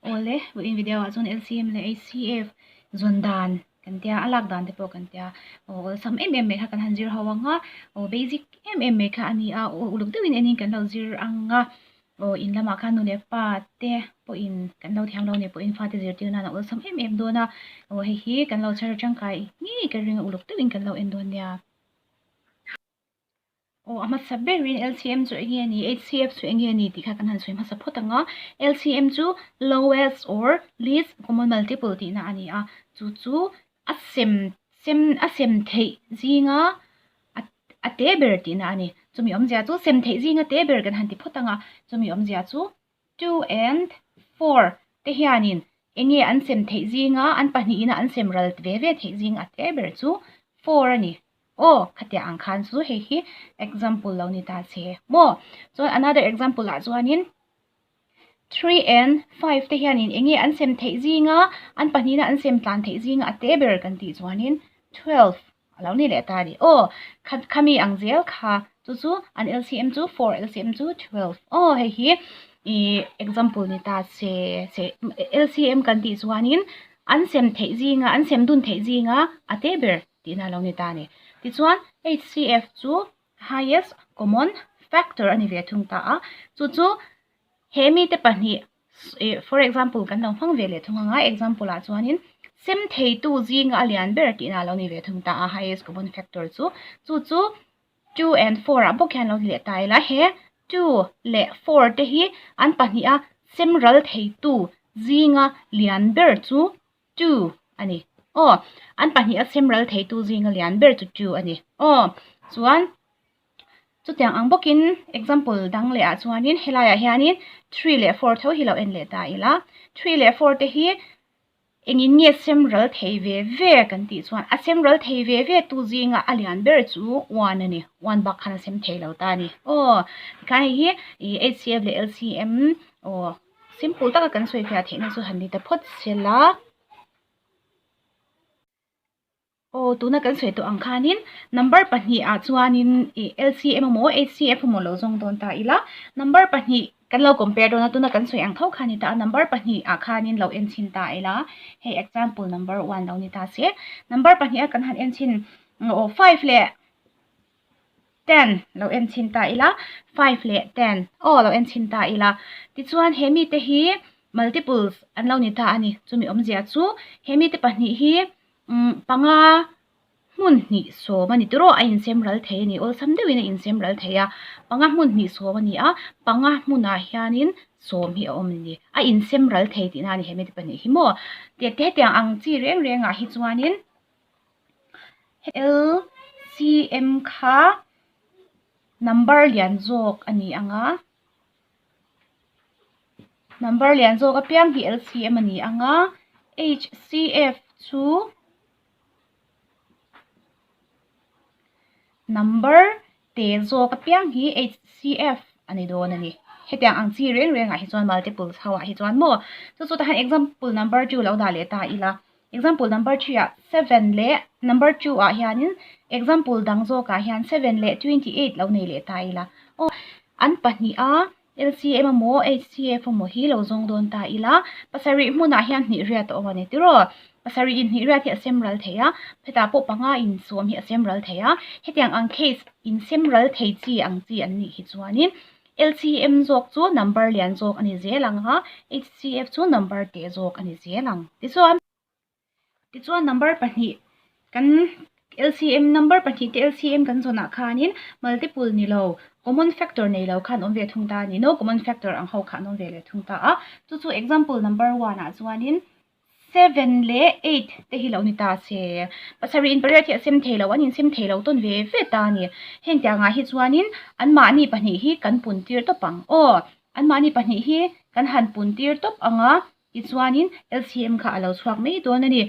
Awle, vawiin video ah chuan LCM leh HCF zawn dan kan tia, a lak dan te pawh kan tia. Aw awlsam em em mai kha kan han zir ho ang a, aw basic em em mai kha a ni a, aw uluk deuhin enin kan lo zir ang a, aw in lamah khan nu leh pa te pawhin kan lo thiam lo nih pawhin fate zirtir nan a awlsam em em dawn a, aw hei hi kan lo chher tangkai ngei ka ring a uluk deuhin kan lo en dawn nia. Aw a hmasa berin LCM chu eng nge ni, HCF chu eng nge ni tih kha kan han sawi hmasa phawt ang a. LCM chu lowest or least common multiple tihna a ni a, chu chu a sem sem a sem theih zinga a te ber tihna a ni. Chumi awmzia chu sem theih zinga te ber kan han ti phawt ang a, chumi awmzia chu 2 and 4 te hianin eng nge an sem theih zinga an pahnihin a an sem ral ve ve theih zinga a te ber chu 4 a ni. Aw, khatiang ang khan chu hei hi example lo ni ta che maw? Chuan another example ah chuanin 3 and 5 te hianin eng nge an sem theih zinga an pahnihna an sem tlan theih zinga a te ber kan tih chuanin 12 a lo ni leh ta a ni. Aw, khami ang zel kha chu chu an LCM chu 4, LCM chu 12. Aw, hei hi ih example ni ta che che LCM kan tih chuanin an sem theih zinga an sem dun theih zinga a te ber tihna a lo ni ta a ni. Tichuan HCF chu highest common factor a ni ve thung ta a, chu chu he mite pahnih ih for example kan lo hmang ve leh thung ang a, example ah chuanin sem theitu zinga a lian ber tihna a lo ni ve thung ta a highest common factor chu, chu chu 2 and 4 ah bawk hian lo ni leh ta ila he 2 leh 4 te hi an pahniha sem ral theitu zinga lian ber chu 2 a ni. Aw, an pahnih a sem ral theitu zinga lian ber chu 2 a ni. Aw, chuan chutiang ang bawkin example dang leh ah chuanin helaiah hianin 3 leh 4 tho hi lo en leh ta ila. 3 leh 4 te hi engin nge sem ral thei ve ve kan tih chuan a sem ral thei ve ve tu zinga a lian ber chu 1 a ni. 1 bak khan a sem thei lo ta a ni. Aw, tikhan hei hi HCF leh LCM aw. Simple taka kan sawi fiah theihna chu han ni ta phawt sela. Aw tuna kan sawi tawh ang khanin number pahnihah chuanin ih LCM emaw HCF emaw lo zawng dawn ta ila number pahnih kan lo compare dawn a tuna kan sawi ang tho kha ni ta a number pahnihah khanin lo en chhin ta ila hei example number one lo ni ta se number pahniha kan han en chhin aw 5 leh 10 lo en chhin ta ila 5 leh 10 aw lo en chhin ta ila tichuan he mite hi multiples an lo ni ta a ni chumi awmzia chu he mite pahnih hi panga hmun hnih sawm a ni tiraw a insem ral thei a ni awlsam deuhin a insem ral thei a panga hmun hnih sawm a ni a panga hmunah hianin sawm hi a awm a ni a insem ral thei tihna a ni he mite pahnih hi maw hetiang ang chi reng rengah hi chuanin. LCM kha number lian zawk a ni ang a, number lian zawk apiang hi LCM a ni ang a, HCF chu number te zawk apiang hi HCF a ni dawn a ni. Hetiang ang chi reng rengah hi chuan multiples ho ah hi chuan maw chu chu tahan example number 2 lo dah leh ta ila. Example number 3 ah 7 leh number 2 ah hianin example dang zawkah hian 7 leh 28 lo nei leh ta ila. Aw an pahnih a LCM emaw HCF emaw hi lo zawng dawn ta ila pasarih hmunah hian hnih riat a awm a ni tiraw. Pasarih in hnih riat hi a sem ral thei a, hetah pawh panga in sawm hi a sem ral thei a. Hetiang ang case in sem ral thei chi ang chi an nih hi chuanin LCM zawk chu number lian zawk a ni zel ang a, HCF chu number teh zawk a ni zel ang. Tichuan, tichuan number pahnih kan LCM number pahnih te LCM kan zawnah khanin multiple ni lo common factor nei lo khan awm ve thung ta a ni. No common factor ang ho kha an awm ve leh thung ta a. Chu chu example number one ah chuanin 7 leh 8 te hi lo ni ta se. Pasarih in pariat hi a sem thei lo, an insem thei lo tawn ve ve ta a ni. Heng tiangah hi chuanin anmahni pahnih hi kan pun tir tawp ang. Aw, anmahni pahnih hi kan han pun tir tawp ang a, tichuanin LCM kha a lo chhuak mai dawn a ni.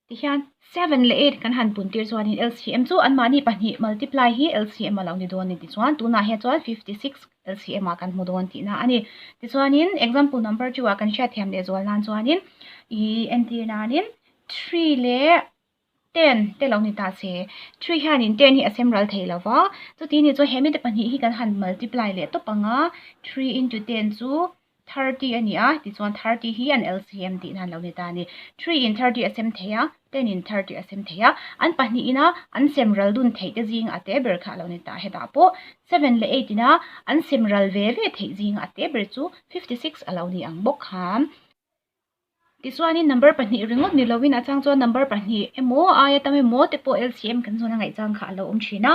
Tihian 7 leh 8 kan han pun tir chuanin LCM chu anmahni pahnih multiply hi LCM a lo ni dawn a ni. Tichuan tunah hian chuan 56 LCM ah kan hmu dawn tihna a ni. Tichuanin example number 2 ah kan hriatthiam leh zual nan chuanin ih entir nanin 3 leh 10 te lo ni ta se. 3 hianin 10 hi a sem ral thei lo va. Chuti ni chuan he mite pahnih hi kan han multiply leh tawp ang a, 3 into 10 chu. 30 a ni a, tichuan 30 hi an LCM tihna an lo ni ta a ni. 3 in 30 a sem thei a, 10 in 30 a sem thei a, an pahnihin a an sem ral dun theih te zing a te ber kha a lo ni ta. Hetah pawh 7 leh 8 in a an sem ral ve ve theih zing a te ber chu 56 a lo ni ang bawk kha. Tichuanin number pahnih ringawt ni loin a chang chuan number pahnih emaw aia tam emaw te pawh LCM kan zawn a ngaih chang kha a lo awm thin a,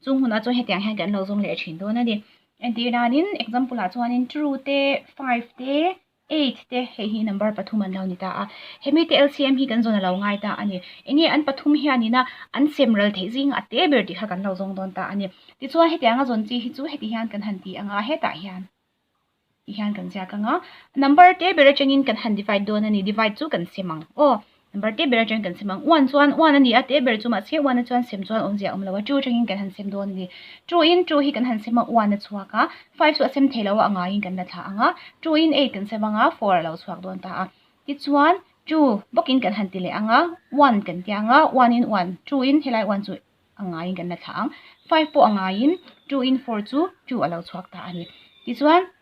chung hunah chuan hetiang hian kan lo zawng leh thin dawn a ni. Entir nanin example ah chuanin two te, five te, eight te hei hi number pathum an lo ni ta a, hemi te LCM hi kan zawn a lo ngai ta a ni. Enge an pathum hianina an sem ral theih zing a te ber tih kha kan lo zawng dawn ta a ni. Tichuan hetianga zawn chi hi chu heti hian kan han ti ang a, hetah hian. Ti hian kan ziak ang a, number te ber atangin kan han divide dawn a ni, divide chu kan sem ang aw, number te ber atangin kan sem ang, one chuan one a ni a, te ber chu mahse one a chuan sem chuan awmzia a awm lo a, two atangin kan han sem dawn a ni, two in two hi kan han sem a, one a chhuak a, five chu a sem thei lo a, a ngaiin kan la thlah ang a, two in eight kan sem ang a, four a lo chhuak dawn ta a, tichuan two bawkin kan han ti leh ang a, one kan ti ang a, one in one, two in helai one chu a ngaiin kan la thlah ang. 5 pawh a ngaiin 2 in 4 chu 2 a lo chhuak ta a ni. Tichuan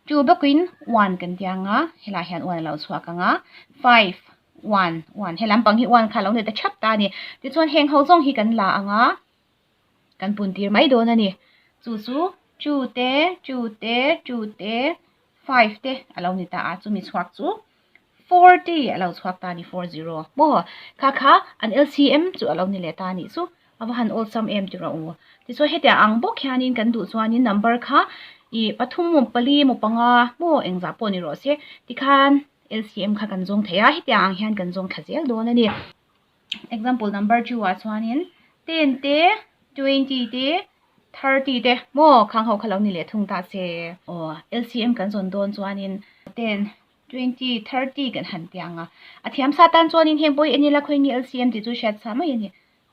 2 bawkin 1 kan ti ang a, helaiah hian 1 a lo chhuak ang a, 5, 1, 1 he lampang hi 1 kha a lo ni ta thap ta a ni. Tichuan heng ho zawng hi kan la ang a, kan pun tir mai dawn a ni. Chu chu 2 te, 2 te, 2 te, 5 te a lo ni ta a, chumi chhuak chu 40 a lo chhuak ta a ni, 40 maw? Kha kha an LCM chu a lo ni leh ta a nih chu, a va han awlsam em tih rawh u. Tichuan hetiang ang bawk hianin kan duh chuanin number kha ih pathum maw pali maw panga maw engzah pawh ni rawh se tikhan LCM kha kan zawng thei a, hetiang ang hian kan zawng thla zel dawn a ni. Example number 2 ah chuanin 10 te 20 te 30 te maw khang ho kha lo ni leh thung ta se. Aw LCM kan zawn dawn chuanin 10 20 30 kan han ti ang a. A thiam sa tan chuanin heng pawh hi en ila khawi nge LCM tih chu hriat sa mai a ni.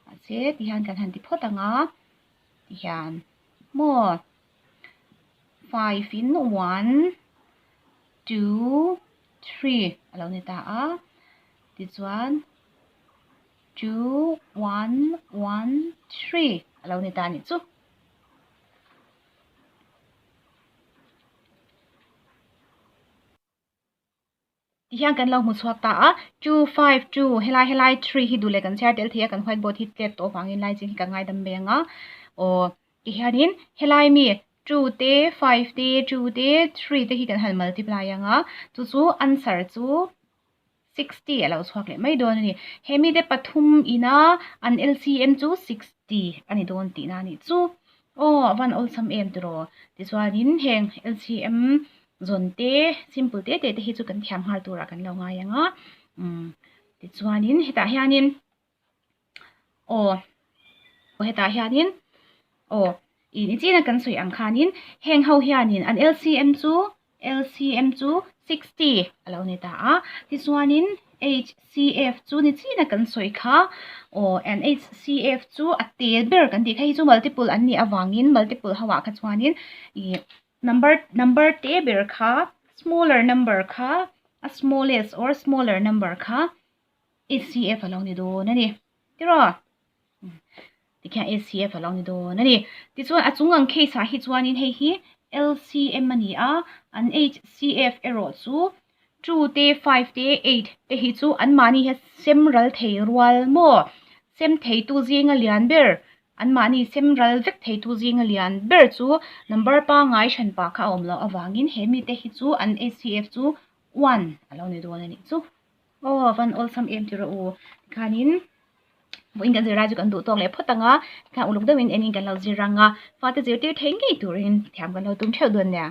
Mahse tihian kan han ti phawt ang a tihian maw 5 in 1 2 3 a lo ni ta a. Tichuan 2 1 1 3 a lo ni ta a nih chu. Tihian kan lo hmu chhuak ta a, 2 5 2 helai helai 3 hi duh leh kan chhiar tel thei a, kan whiteboard hi tlep tawh avangin lai ching hi ka ngaidam mai ang a. Aw tihianin helai mi 2 te 5 te 2 te 3 te hi kan han multiply ang a, chu chu answer chu 60 a lo chhuak leh mai dawn a ni. He mite pathum ina an LCM chu 60 a ni dawn tihna a nih chu. Aw a van awlsam em tiraw? Tichuanin heng LCM zawn te simple te te te hi chu kan thiam nghal turah kan lo ngai ang a. Umm tichuanin hetah hianin aw hetah hianin aw ih nichina kan sawi ang khanin heng ho hianin an LCM chu LCM chu 60 a lo ni ta a tichuanin HCF chu nichina kan sawi kha aw an HCF chu a tel ber kan tih kha hei chu multiple an nih avangin multiple ho ah kha chuanin ih number number te ber kha smaller number kha a smallest or smaller number kha HCF a lo ni dawn a ni tiraw tikhian HCF a lo ni dawn a ni tichuan a chung ang case ah hi chuanin hei hi LCM a ni a an HCF erawh chu 2 te 5 te 8 te hi chu anmahni hian sem ral thei rual maw sem theitu zinga lian ber anmahni sem ral vek theitu zinga lian ber chu number pangngai hran pah kha a awm loh avangin he mite hi chu an HCF chu 1 a lo ni dawn a nih chu. Aw van awlsam em tih rawh u tikhanin vawiin kan zirlai chu kan duh tawk leh phawt ang a tikhan uluk deuhin enin kan lo zir ang a fate zirtir thei ngei turin thiam kan lo tum theuh dawn nia.